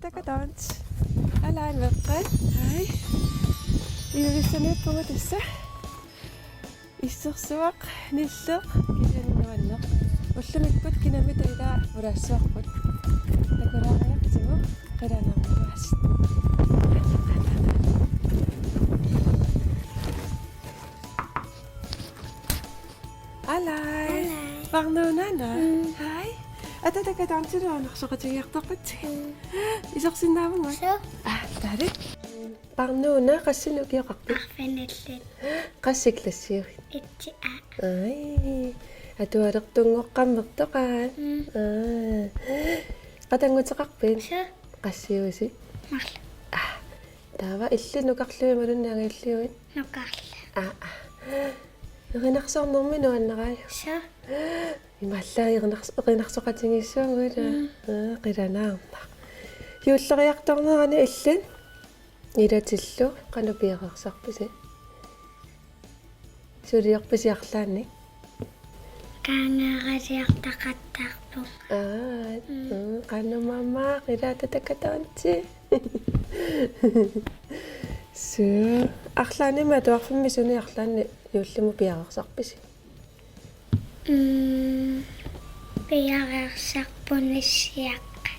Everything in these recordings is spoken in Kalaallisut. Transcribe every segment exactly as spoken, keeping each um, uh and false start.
Takatons. Alai meqqat. Hej. Ilulissaniippugut tassa. Issersuaq, nilleq, kisianni nuanneq. Ullumikkut kinamita ila pulaassuarput. Takulaariartigu qilanaarniaasut. Alai. Alai. Parnuuna? Mm. Hej. Ata Takatonsilu nunarsuaqatigiartorpassi. Mm. Isersinnaavugut? Suu. Ah, taali. Parnuuna, qassinik ukioqarpit? Arfinillit. Qassi klassiuit? Itsi A. Ai. Atualertunngoqqammertoqaat. Mm. Aa. Qatannguteqarpit? Suu. Qassiuisi? Marluk. Ah. Taava illit nukarliuit imaluunniit angajulliuit? Nukarliuit. Aa, aa. Erinarsornermi nuannaraajuk? Suu. Imaallaat erinars-, erinarsoqatigiissuugut ila. Mm. Aa, qilanaarnaq. Juulleriartornerani illit ilatillu qanoq piareersarpisi? Suliorpisi arlaannik? Kaangeeraliartaqattaarpunga. Aa, mm, mm, qanoq mamaaq ila Ata Takatonsi. Suu, arlaannimi atuarfimmi suni arlaannik juullimut piareersarpisi? Mm, piareersarpunga nissiaqqat.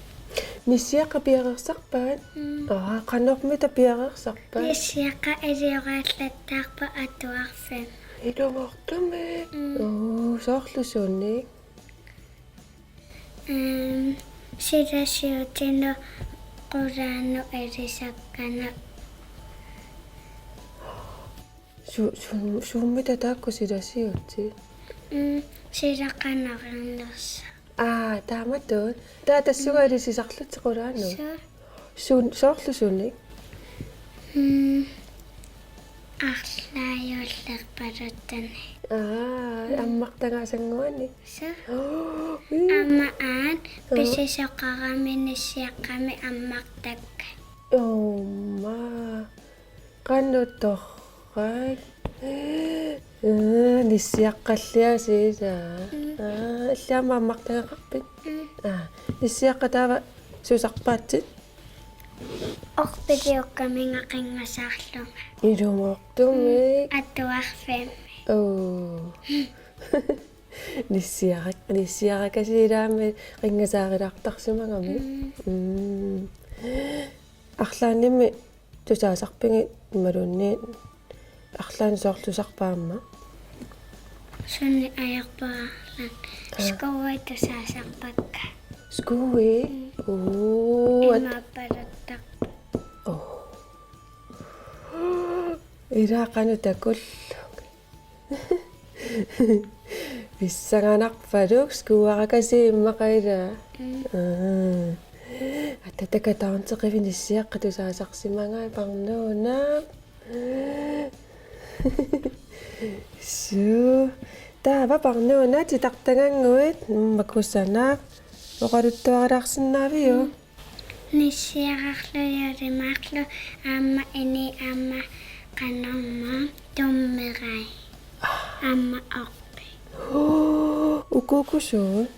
Nissiaqqat piareersarpaat? Mm. Aa, qanormita piareersarpaat? Nissiaqqat ilioraallattaarput atuarfimmi. Ilumoortumik? Mm. Uu, soorlu sunik? Ehm, silasiutinut qulaanut ilisakkanut. Su-, su-, suummita taakku silasiutit? Mm, silaqanarnersa. Aa, taamatut. Taava tassunga, mm, ilisisarlutit qulaanut? Suu. Sun-, soorlu sunik? Mm, arlaat juullerpaluttuni. Aa, mm, ammartagaasannguanik? Suu. Uu. Aamma aat, aa, pisisoqarami nissiaqqami ammartakkat. Uuma. Qanoq torrak. Ee, nissiaqqalliaasiit ila. Mm. Aa, illit aamma ammartagaqarpit? Mm. Aa, nissiaqqat taava suusarpaatsit? Orpiliukkaminga qinngasaarlunga. Ilumoortumik? Mm, atuarfimmi. Uu. Nissiarak-, nissiarakasiit ilaammi qinngasaarilaartarsimagami. Mm. Mm. Arlaannimi tusaasarpigit imaluunniit arlaannik soorlu tusarpa aamma? Suni ajorpara arlaannik. Aa. Skuui tusaasarpakka. Skuui? Mm. Uu, at-, imaappaluttaq. Oo. Ila qanoq takullugit. Pissanganarpaluk skuuarakasiit immaqa ila. Mm. Aa. Ata Takatonsi qiviarsiaqqat tusaasarsimagai parnuuna. Suu. Taava parnuuna titartagannguit, mm, makusana. Oqaluttuarilaarsinnaaviuk? Mm. Nissiararlu, juullimaarlu, aamma ini, aamma qanormaa, tummerai, aamma orpi. Ukuuku suut?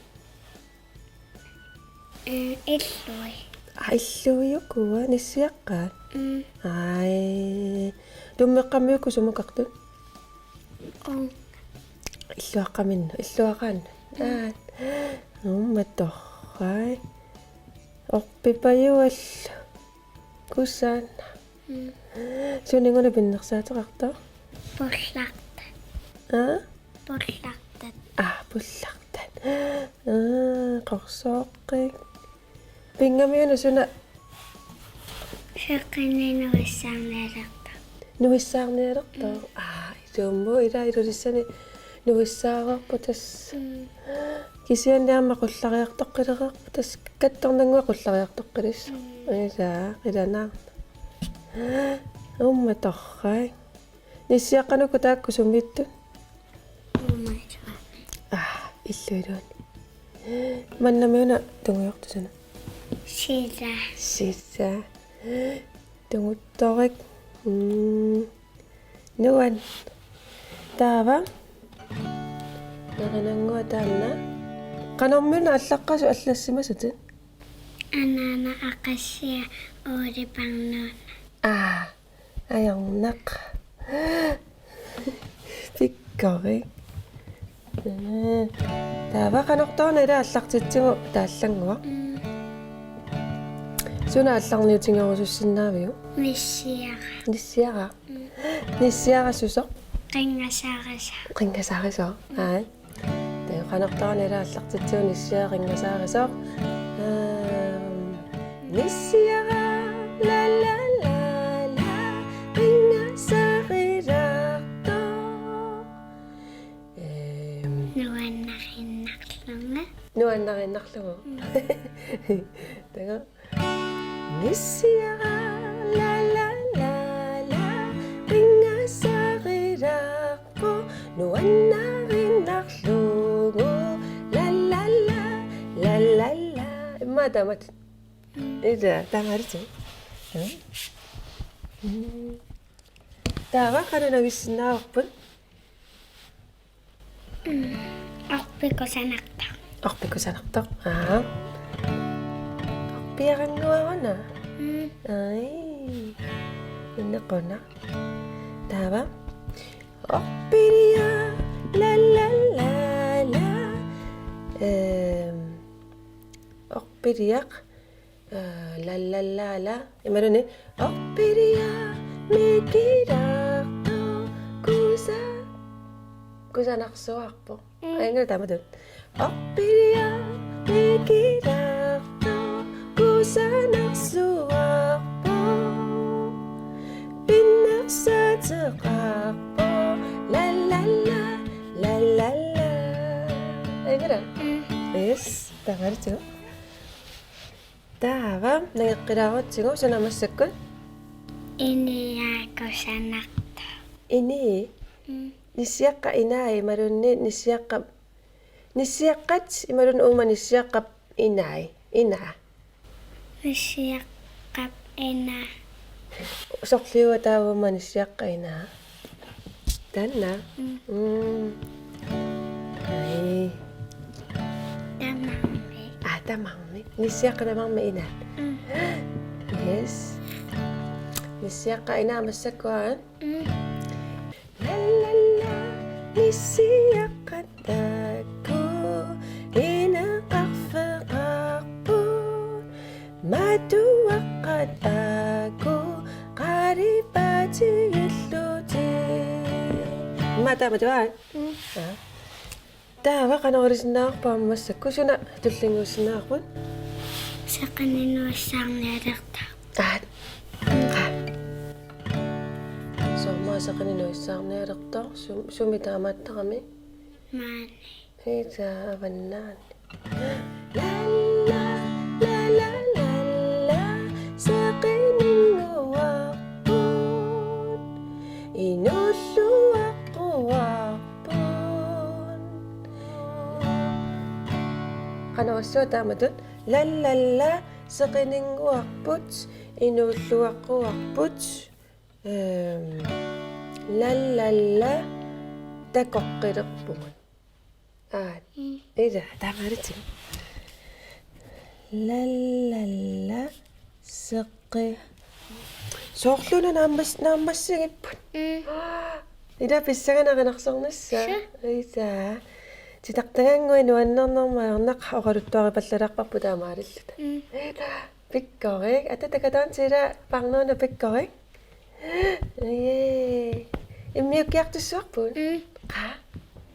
Mm, illui. Aa, illui ukua, nissiaqqat? Mm. Ai. Tummeqqammiuku sumukartut? Qung. Illuaqqaminnut, illuaqaannut. Mm. Aa. Uumma torrak. Orpipajuallu. Kusanaq. Mm. Suninnguna pinnersaateqartoq? Pullartat. Aa? Pullartat. Aa, pullartat. Aa, qorsooqqik. Pinngamiuna suna? Seqqinni nuissaarnialertoq. Nuissaarnialertoq? Mm. Aa, ilummut ila Ilulissani nuissaareerpoq tassa. Mm. Kisianni aamma qullariartoqqilereerpoq tassa, kattornannguaq qullariartoqqilissaq. Mm. Ila, qilanaarnaq. Uumma torrak. Nissiaqqat uku taakku sumiittut? Uumma ilua. Aa, illuiluunniit. Mannamiuna tungujortussana? Sila. Sila. Tunguttorik. Mm. Nuann. Taava. Erinannguaq taanna. Qanormiuna allaqqasut allassimasatit? Anaana aqassia Ole Parnuuna. Aa, ajornaq. Pikkorik. Taava qanortoq una ila aallartitsigu taallannguaq? Mm. Suna aallarniutigerusussinnaaviuk? Nissiara. Nissiara. Mm. Nissiara susoq? Qinngasarisoq. Qinngasarisoq. Mm. Aa. Taava qanortoq una ila aallartitsigu nissiara qinngasarisoq? Aam, nissiara, la, la, la, la, qinngasarilaartoq. Ehm. Nuannariinnarlugu. Nuannariinnarlugu. Mm. Taava. Nissiara, la, la, la, la, qinngasarilaarpoq, nuannariinnarlugu, la, la, la, la, la, la. Immaqa taamatut. Mm. Ila, taamaalitsigu. Mm. Mm. Taava qanoq navissinnaavarput? Mm. Orpik kusanartoq. Orpik kusanartoq. Aa. Orpiarannguaruna. Mm. Ai. Innequna. Taava. Orpiliaq, la, la, la, la. Ehm. Orpiliaq. Aa, la, la, la, la. Imaluunniit. Orpiliaq mikilaartoq kusa-, kusanarsuarpoq. Mm. Aajuna taamatut. Orpiliaq mikilaartoq kusanarsuarpoq. Pinnersaateqarpoq. La, la, la, la, la, la. Aajuna? Mm. Yes, taamaalitsigu. Taava, nangeqqilaarutsigu, suna massakkut? Iniaa kusanartoq. Inii? Mm. Nissiaqqap inaa imaluunniit nissiaqqap, nissiaqqat imaluunniit uuma nissiaqqap inai, inaa? Nissiaqqap inaa. Sorliua taava uuma nissiaqqap inaa? Taanna? Mm. Mm. Ai. Tamarmik. Aa, tamarmik. Nissiaqqap tamarmik inaa. Mm. Yes. Nissiaqqap inaa massakkut, aa? Mm. La, la, la, nissiaqqat taakku ineqarfeqarput. Matuaqqat taakku qalipaatigillutik. Immaqa taamatut, aa? Mm. Aa. Taava qanoq ilisinnaavarput aamma massakkut, suna tullinnguussinnaavarput? Seqineq nuissaarnialertoq. Aa. Qaa. Soormi seqineq nuissaarnialertoq, sum-, sumi taamaattarami? Maani. Ita avannaani. La, la, la, la, la, la, seqinnguarput, inuulluaqquarput. Qanoq issuaq taamatut? La, la, la, seqinnguarput, inuulluaqquarput. Ehm, la, la, la, takoqqilerpugut. Aa, mm. Ila, taamaalitsigu. La, la, la, seqqi. Soorluuna naammas-, naammassigipput. Mm. Ila pissanganaq erinarsornissaa. Suu. Ila. Titartagannguaq nuannernermut ajornaq oqaluttuaripallalaarparput taamaalilluta. Mm. Ila. Pikkorik. Ata takataanti ila Parnuuna pikkorik. Ee. Immiukkiartussavarput? Mm. Qaa.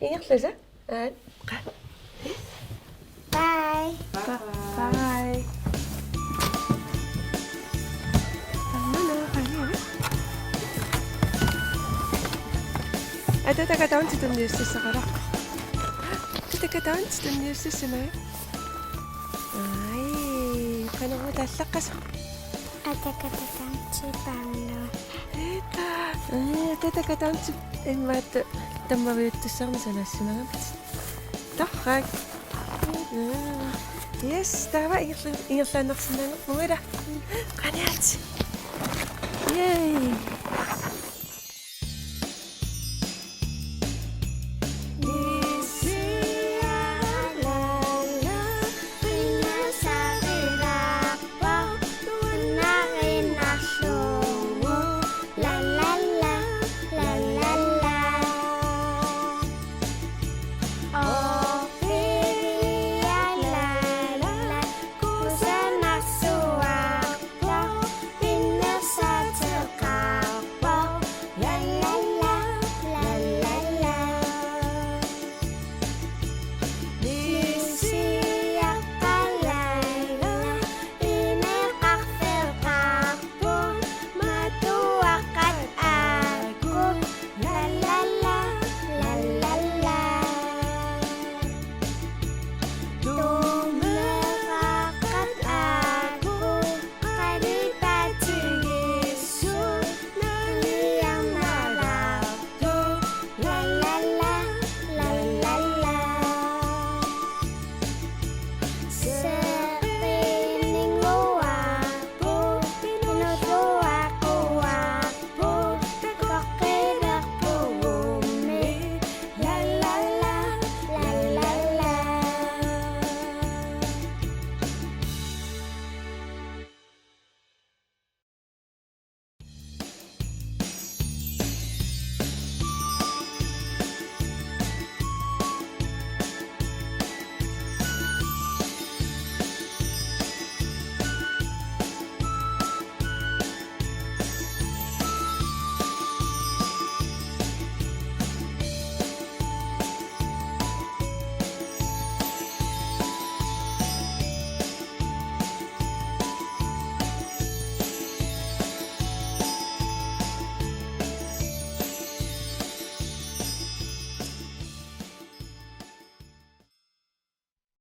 Ingerlasa? Aat. Qaa. Bye. Bye. Bye. Parnuuna, qaa. Ata takataanti tunniussassaqalaarpoq. Ata takataanti tunniussassama. Ai, qanormi taallaqqasoq? Ata takataanti Parnuuna. Ita. Ee, ata takataanti immaqa tammaviuttussarni sanassimagami. Torrak. Ee. Yes, taava ingerla-, ingerlaannarsinnaanerpugut ila. Qaniaat. Yay.